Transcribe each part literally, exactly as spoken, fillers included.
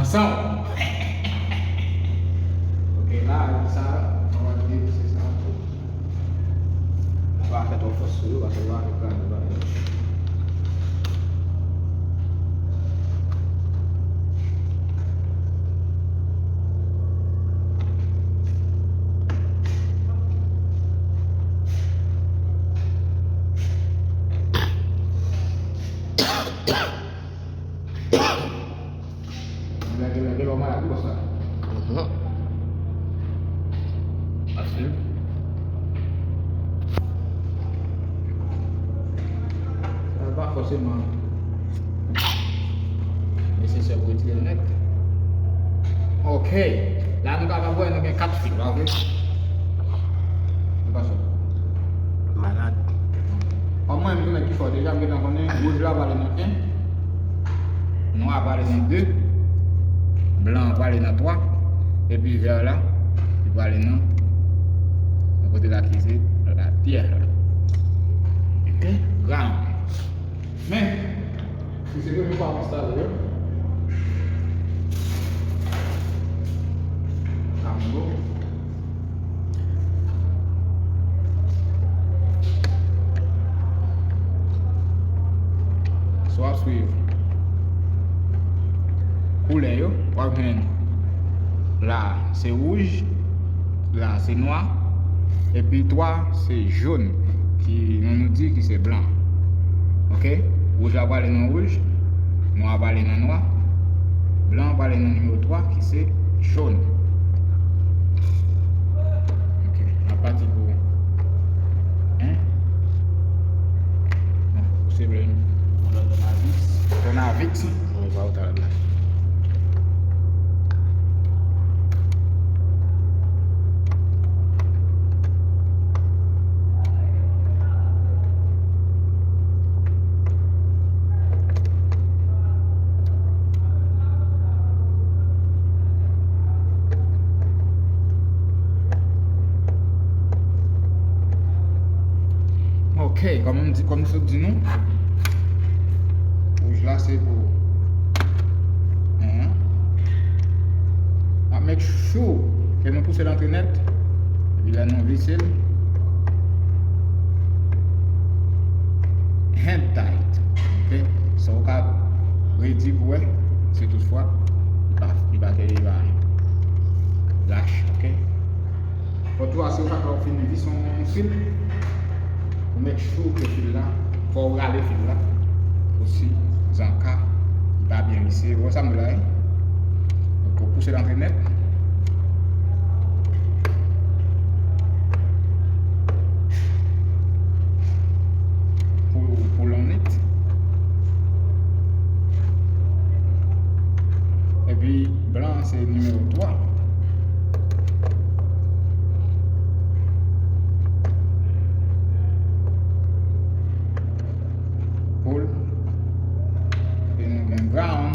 San. Ok, la, sa, nou va devise sa. Pa fè twò fòs sou yo, paske yo va fè kraze bagay yo. Lè gen, lè gen lè w malad wi bòs la. Mhm. Ap swiv. Sa pa fòseman nesesè pou retire l nèt. Ok. La nou kapab wè nou gen kat fil, pa vre? Nou pa sòt. Malad. Kòm mwen menm tou nèg ki fò deja, m gentan konnen wouj la prale nan en, nwa prale nan de, blan prale nan twa, epi vè la, li prale nan, nan kote la ki se la tierra. Ok? Brown. Men, si se premye fwa w enstale yo, sa bon. Si w ap swiv koulè yo, w ap jwenn la se wouj, la se nwa, epi twa se jòn, ki nou, nou di ki se blan. Ok? Wouj la prale nan wouj, nwa prale nan nwa, blan prale nan nimewo twa ki se jòn. Ok, n ap pati pou en. Bon, ou se vle yon lòt Tornavix. Tornavix. Mwen pa ou ta la. Ok, kòm m di, kòm m sot di nou, wouj la se pou en an. N ap make sure ke nou pouse l antre nèt. Epi lè nou vise l, hand tight. Ok? So, ou ka redi pou wè, si toutfwa, li pa, li pa, li pa lache, ok? Fò tou asire w sa, lè w fin vise yon fil, ou make sure ke fil la, fò w rale fil la, pou si, an ka, li pa byen vise. Ou wè sa m di la, wi? Donk, ou pouse l antre nèt. Pou, pou l on nèt. Epi, blan an se nimewo twa. Pou l. Epi nou gen brown,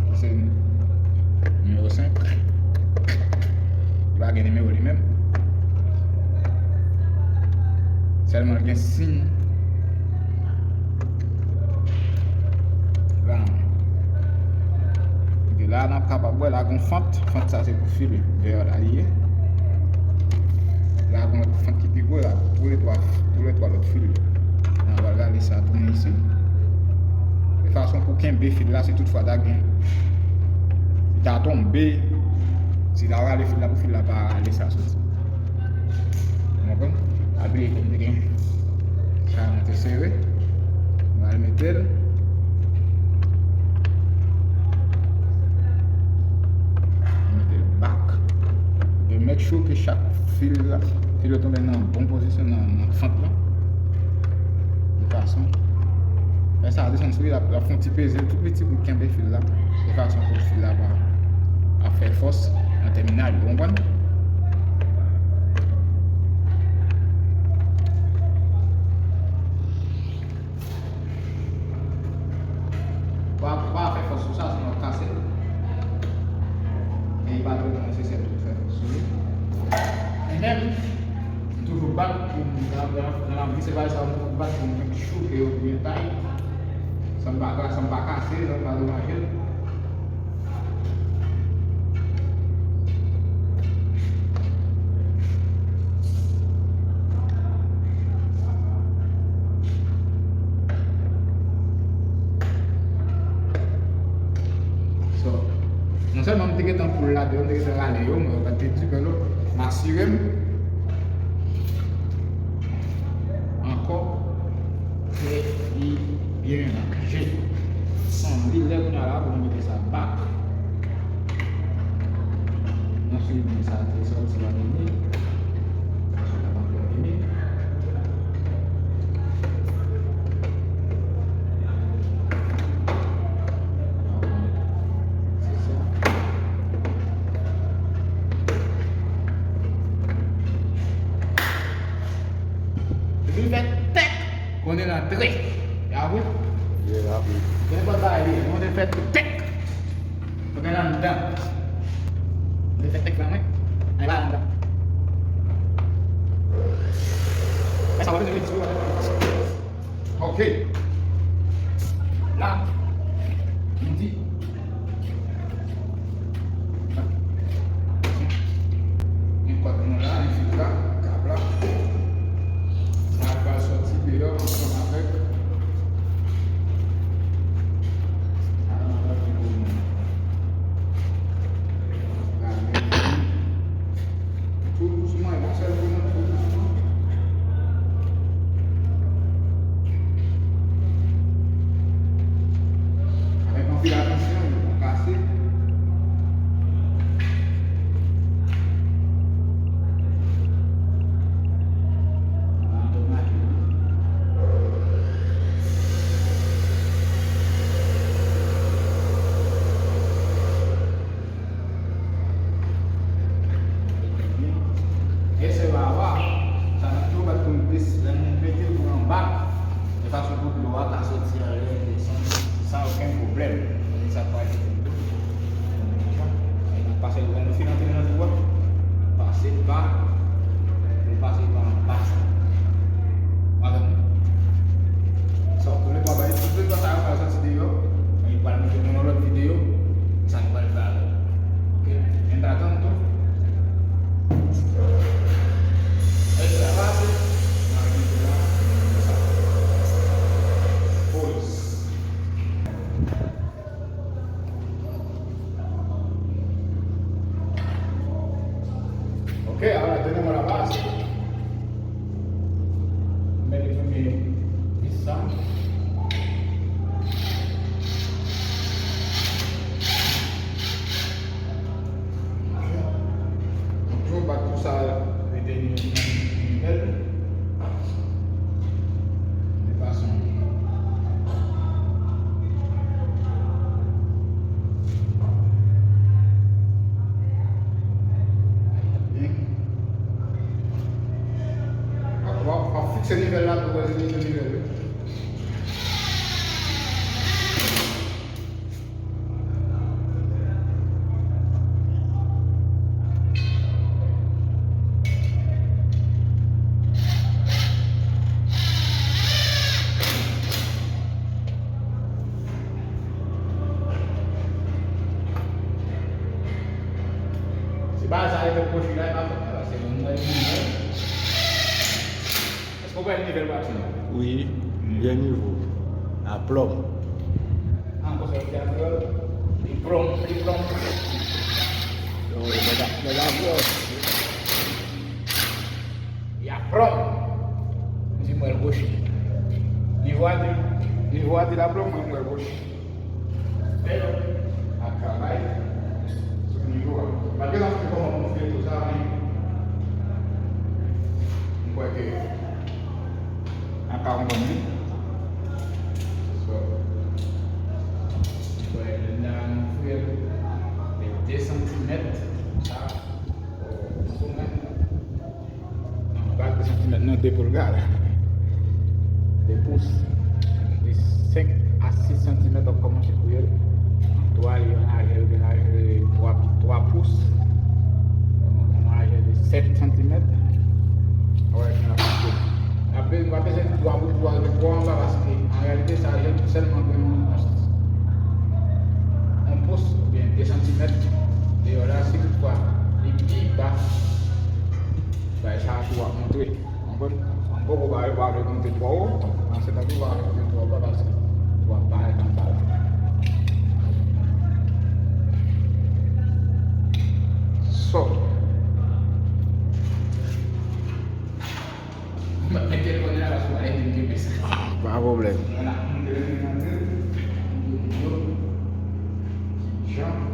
ki se nimewo senk. Li pa gen nimewo li menm. Sèlman l gen siy. Brown. Epi la, n ap kapab wè la gon fant. Fant sa se pou fil vè la li ye. La gon lòt fant ki pi gwo la, toulètwa, toulètwa lòt fil yo. N ap rale sa tounen isi. De fason pou kenbe fil la, si toutfwa ta gen, si ta tonbe, si ta rale fil la pou fil la pa rale sa soti. Ou konprann? Pa bliye ke m te gen sa mwen te sere. Mwen al mete l. Mete l back. E make sure ke chak fil la, fil yo tonbe nan bon pozisyon, nan, nan fant lan. De fason. Lè sa a desann sou li, l ap, l ap fè yon ti peze l tou piti pou l kenbe fil la. De fason pou fil la pa ap fè fòs nan tèminal, ou konprann? Pa, pa fè fòs sou sa, sinon w ap kase l. E li pa toujou nesesè pou fè fòs sou li. E menm, m toujou bat pou m, nan, nan, nan lavi, se bagay sa yo m toujou bat pou m make sure ke yo byen tight. Sa m pa ka, sa m pa kase, sa m pa domaje l. So, non sèlman m te gentan poul la deyò, m te gentan rale yo, mwen yo pa t di bèl, m asire m ankò ke li byen ranje. San li lè kounye a la pou nou mete sa bak. Nan sou li sa te sòti la vini. Sa sou la pa fè vini. Se sa. Epi fè tèk. Konnen l antre. Ya vre? Ye, la vre. Gen nenpòt bagay li ye. Mwen te fè tèk. Mwen gen anndan. Mwen te fè tèk la mwen. Ay pa anndan. Mwen sa wè mwen te di. Ok. La. M di. Gen kòd nou la, gen fil la, kab la. Sa pral sòti deyò ansanm avèk Tou dousman, yon sèl kou nan tou dousman. Avèk anpil atansyon, pou pa kase. E se la a, sa n ap tou bat pou l plis, lè nou mete l pou anba, de fason pou dlo a ka soti anlè, desann, san okenn pwoblèm. Se sa k pral fèt. E n ap pase l, lè nou fin antre nan twou a, pase l pa, pou l pase l pa anba. Ou konprann? So, pou nou pa bay tout letan sa yo pral soti deyò, men yo pral mete nou nan lòt videyo, sa nou pral fè avè l. Ok? Men n t atann tou. Èske sa pase? N a mete la, sa. Poz. Ok, ala, tenemos la base. Mete premye vis sa. Ok. Toujou bat pou sa rete nan nivel. De fason. Byen. W ap, w ap fikse nivel la pou w wè si li sou nivel wi. Se pa sa, e fè pwofi la, e pa fè, se moun nan li menm. Èske w wè nivo l pa ti? Wi, byen nivo. Aplòm. An, konsa, w di aplòm. Li plòm, li plòm. Yo, yo, yo, yo, yo. Li aplòm. M di mwen l goch. Nivo a di, nivo a di l aplòm, mwen mwen l goch. Fè ak travay sou nivo a. Malgre n ap fè kòman pou fè tou sa, men m kwè ke n ap ka konprann li. So, m kwè lè n a nou fè de santimèt, sa, o, sou men. Nan, bak de santimèt nan, de poul gad. De pous. De senk a sis santimèt w ap kòmanse kouye l. Twa, li an lajè, li gen lajè twa, twa pous. An lajè de sèt santimèt. Wè, gen la pous. Apre, w ap bezwen di twa pou twa, de twa anba, paske, an reyalite, sa jèn, Sèlman gen yon pòs, yon pòs oubyen de santimèt deyò la, si toutfwa li pi ba, bay sa a tou w ap montre. Konprann? M poko pa, pa vle monte twò wo, nan se tan tou pa vle monte twò ba, paske w ap parèt anba la. So, m ap met telefòn nan la, paske w pa lese m kenbe sa. Pa pwoblèm. Mwen ap montre nou, montre nou, montre nou yo. Jan.